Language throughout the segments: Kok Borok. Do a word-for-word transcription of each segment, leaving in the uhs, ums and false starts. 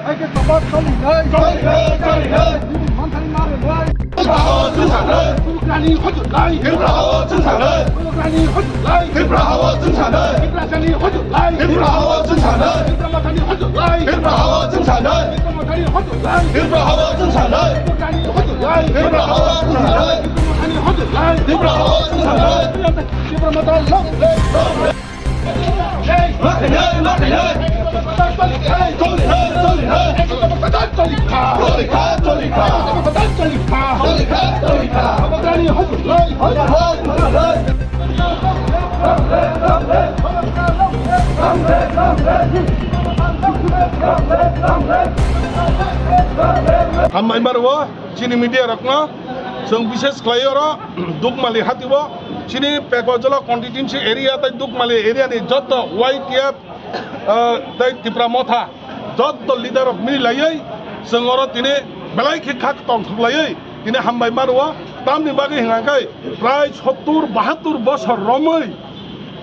Hai khe tongma choli nai. Choli nai, choli nai. Manthani mare nai. Tripura hawa chwng sanai. Tripura ni hojot nai. Tripura hawa chwng sanai. Tripura ni hojot nai. Tripura hawa chwng sanai. Tripura sani hojot nai. Tripura hawa chwng sanai. Tripura mathani hojot nai. Tripura hawa chwng sanai. Tripura mathani hojot nai. Tripura hawa chwng sanai. Tripura ni hojot nai. Tripura hawa chwng sanai. Tripura mathani hojot nai. Tripura hawa chwng sanai. Tripura matha long live. Hambai maro. Chini media rokno chwng bises khlai oro Dukmali hatio chini Pekojala constituency area tei Dukmali area ni joto Y T F, ah, tei Tipra Motha joto leader rok mili laiwi chwng oro tini belai khe kha tongthok laiwi tini hambai ma rwo. Tamni bagwi hwnkha khe prai sottur bahattur bosor romwi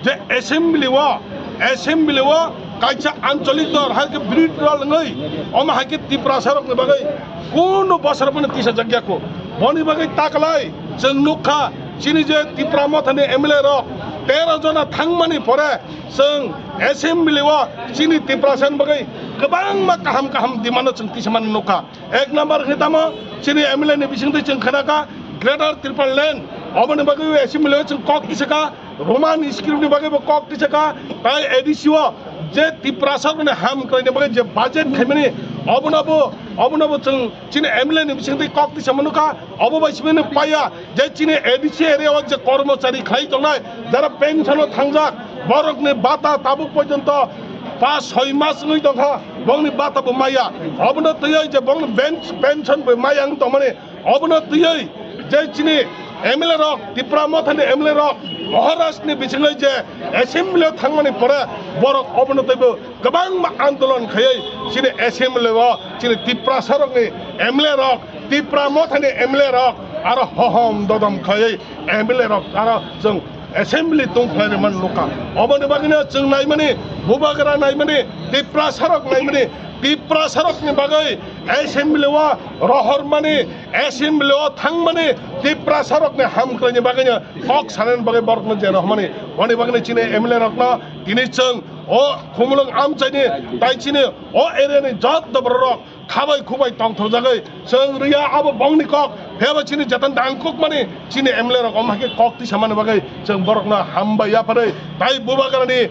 je assembly o, assembly o kaisa ancholik dol hai khe birodhi dol wngwi omo hai khe Tiprasa rokni bagwi kunu bosor phano tisa jakya kho. Boni bagwi taklai chwng nukha chini je Tipra Mothani M L A rok tero jona thangmani pore chwng assembly o chini Tiprasa ni bagwi kwbangma kaham kaham demand no chwng tisa mani nukha. Ek number khe tamo chini M L A ni bisingtwi chwng khnakha Greater Tipraland, oboni bagwi assembly o chwng kok tisakha, Roman script ni bagwi bo kok tisakha, tai A D C o je Tiprasa rokni ham khlaini bagwi je budget khaimani obono bo, obono bo chwng chini M L A ni bisingtwi kok tisa manukha, obo bai simi paya je chini A D C area o je kormochari khlai tongnai, jara pension o thangjak, borokni bata tabuk porjonto pas soi mas wngwi tongkha, bongni bata bo maya. Obono twiwi je bongni ben-, pension bo maya wng tongmani, obono twiwi je chini M L A rok, Tipra Mothani M L A rok, Maharashtra ni bisingwi je assembly o thangmani pore borok obono twibo kwbangma andolon khaiwi chini assembly o chini Tiprasa rokni M L A rok, Tipra Mothani M L A rok aro hohom dodom khaiwi M L A rok aro chwng assembly tongphlai rwmani nukha. Oboni bagwino chwng naimani, Bubagra naimani, Tiprasa rok naimani, Tiprasa rokni bagwi assembly o rohormani, assembly o thangmani, Tiprasa rokni hamkraini bagwino kok sanani bagwi borokno je rohmani. Oni bagwino chini M L A rokno tini chwng o Khumulwng amchaini tai chini o area ni joto borok rok khabai khubai tongthokjagwi chwng rwya abo bongni kok, phiyaba chini jetan tangkukmani chini M L A rok omo hai khe kok tisa mani bagwi chwng borokno hambai yapharwi tai Bubagrani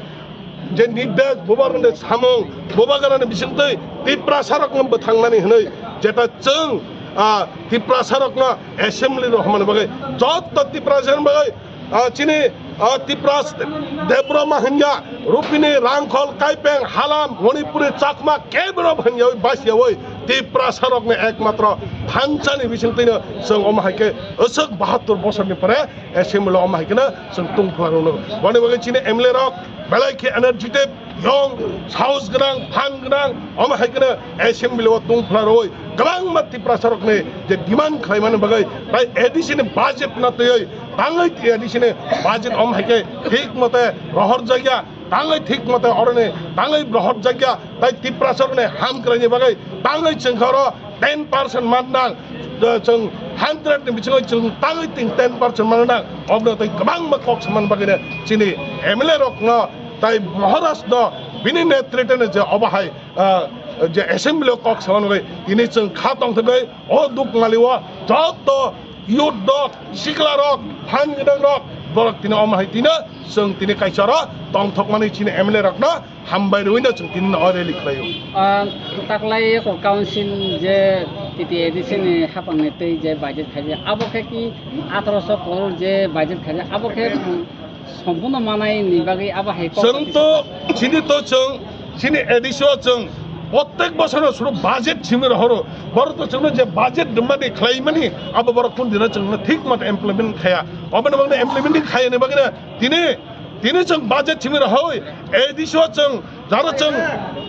je nirdesh, Bubagrani samung, Bubagrani bisingtwi Tiprasa rokno bwthangnani hwnwi jeta chwng, ah, Tiprasa rokno assembly rok hwnmani bagwi joto Tiprasa rokni bagwi ah, chini, ah, Tipras, Debbarma hwnya, Rupini, Rangkhol, Kaipeng, Halam, Manipuri, Chakma, kebro hwnya oi basiya oi Tiprasa rokni ekmatro thansani bisingtwino chwng omo hai khe aswk bahattur bosorni pore assembly omo hai kheno chwng tungphla rwno. Boni bagwi chini M L A rok belai khe energetic, yong, sahos gwnang, phan gwnang, omo hai kheno assembly o tungphla rwi kwbangma Tiprasa rokni je demand khlaimani bagwi tai A D C ni budget na twiwi tangwi A D C ni budget omo hai khe thik mote rohor jakya, tangwi thik mote oroni tangwi rohor jakya, tai Tiprasa rokni hamkraini bagwi tangwi chwng khe oro ten percent mannang, chwng hundred ni bisingo chwng tangwi ting ten percent mannang, obno tei kwbangma kok saman bagwino chini M L A rokno tai Maharaj no bini netrite no je obo hai, ah, je assembly o kok saman bai tini chwng kha tong thangwi o Dukmali o joto youth rok, sikla rok, phan gwnang rok, borok tini omo hai tino chwng tini kaisa oro tongthokmani chini M L A rokno hambai rwino chwng tini no o rally khlaio. Ah, taklai eko council je T T A D C ni hapang ni twi je budget khaijak, abo khe ki athroso crore je budget khaijak, abo khe, um, Sompuno manai ni bagwi abo hai kok chwng to, chini to chwng, chini A D C o chwng, prottek bosoro suru budget simi rohoro. Borok to chwngno je budget rwmani khlaimani, abo borok kun dino chwngno thik moto implement khaya. Oboni bagwi implement khayani bagwi tini Tini chwng budget simi rohoi, A D C o chwng, jaro chwng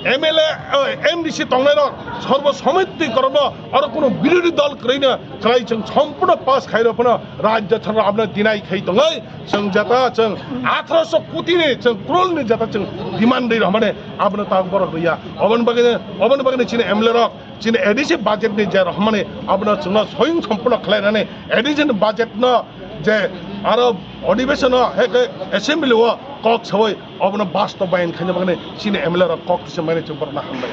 M L A, eh, M D C tongnai rok, sorbo somiti kormo, oro kuno birodhi dol kwrwi no, kwlai chwng sompurno pass khai rok phano, rajya tharo abno deny khai tongoi, chwng jata chwng atharoso koti ni, chwng crore ni jata chwng demand dei rok mane, abno tak borok rwya. Oboni bagwi, oboni bagwi chini M L A rok, chini A D C budget ni je rohormani abono chwngno soyung sompurno khlainani A D C ni budget no je aro adhibeshon o hai khe assembly o kok sawi abono bastobayan khaina bagwi chini M L A rok kok tisa mani chwng borokno hambai.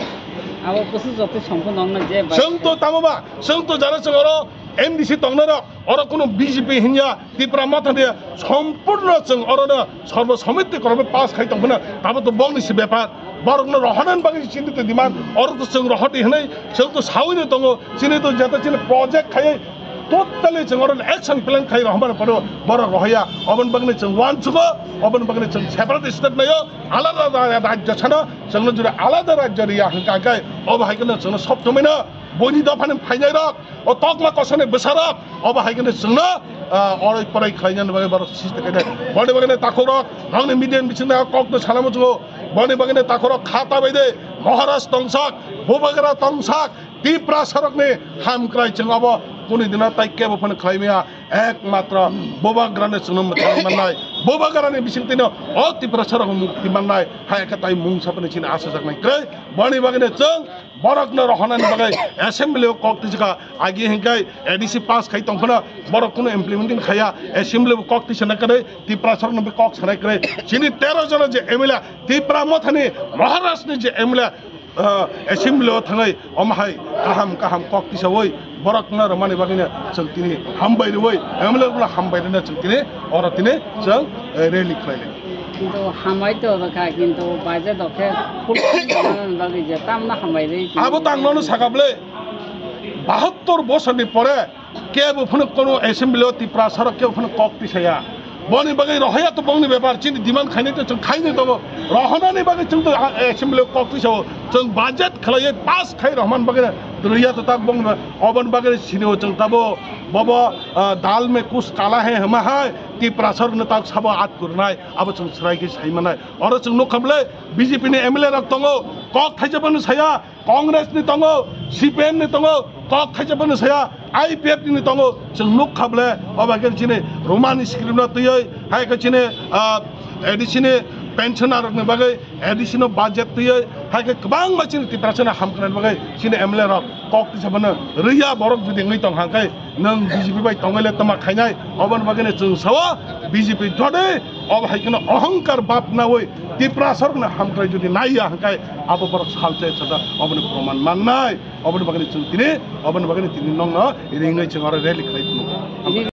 Abo kusu joto sompurno wngna je budget. Chwng to tamo ba, chwng to jara chwng oro M D C tongnai rok, oro kuno B J P hinya, Tipra Motha de sompurno chwng orono sorbo somiti korbe pass khai tongphano, tabo to bongni se bepar. Borokno rohornani bagwi chini to demand, oro to chwng rohordi hinwi chwng to sawino tongo, chini to jeta chini project khai totally chwng oro action plan khai rohormani phano borok rohoya. Oboni bagwi chwng uansukgo, oboni bagwi chwng separate state naio, alada alada rajya sano, chwngno jora alada rajya riya hwnkha khe obo hai kheno chwngno sob somoino buini dophani phainai rok, o tokma kosoni bwsarok, obo hai kheno chwngno, ah, oroi porai khlainani bagwi borok siste khainai. Boni bagwino takhukrok, nokni media ni bisingni kok no salamo chwngo. Boni bagwino takhukrok kha ta bai de, Maharaj tongsak, Bubagra tongsak, Tiprasarokni hamkrai chwng obo kuni dino tai kebo phano khlai maya. Ekmatro Bubagrano chwngno mwthang mannai. Bubagrani bisingtwino o Tiprasarok mukti mannai. Hai khe tai mungsa phano chini achajaknai kwrwi. Boni bagwino chwng borokno rohornani bagwi assembly o kok twijkha, agi hinkhai A D C pass khai tongphano borok kuno implementing khaiya, assembly bo kok tisa na kwrwi, Tiprasarokno bo kok sanai kwrwi. Chini tero jona je M L A, Tipra Mothani Maharajni je M L A, ah, assembly o thangwi omo hai kaham kaham kok tisawi borokno rwmani bagwino chwng tini hambai rwui, M L A rokno hambai rwna chwng tini oro tini chwng, eh, rally khlailai. Kintu hambai to rwkha, kintu budget o khe full bagwi je tamno hambai rwi. Abo to ang nono sakha bwle, bahattor bosorni pore kebo phano kono assembly o Tiprasarok kebo phano kok tisaya. Boni bagwi rohoya to bongni bepar, chini demand khainai to chwng khainai tongo. Rohornani bagwi chwng to, ah, assembly o kok tisao. Chwng budget khlaiwi pass khai rohormani bagwi rwya to tak bongni ba-, oboni bagwi sini o chwng tabo bobo, ah, dal mein kuch kala hai hwma hai Tiprasarokno tak sabo at kurnai. Abo chwng swrai khe sai manai. Oro chwng nukha bwle B J P ni M L A rok tongo, kok thaisa phano saya, Congress ni tongo, C P M ni tongo, kok thaisa phano saya, I P F T ni tongo, chwng nukha bwle, obo hai khe chini Roman script no twiwi, hai khe chini, ah, A D C ni pensioner rokni bagwi, A D C no budget twiwi, hai khe kwbangma chini Tiprasano hamkrai bagwi chini M L A rok kok tisa phano rwya borok jodi wngwi tong hang khe, nwng B J P bai tongwi le tama khainai, oboni bagwino chwng sao B J P jodi obo hai kheno ohongkar bab nawi Tiprasarokno hamkrai jodi naiya hwnkhe abo borok salchai sada oboni proman mannai, oboni bagwino chwng tini, oboni bagwino tini nokno ringwi chwng oro rally khlai phunukha.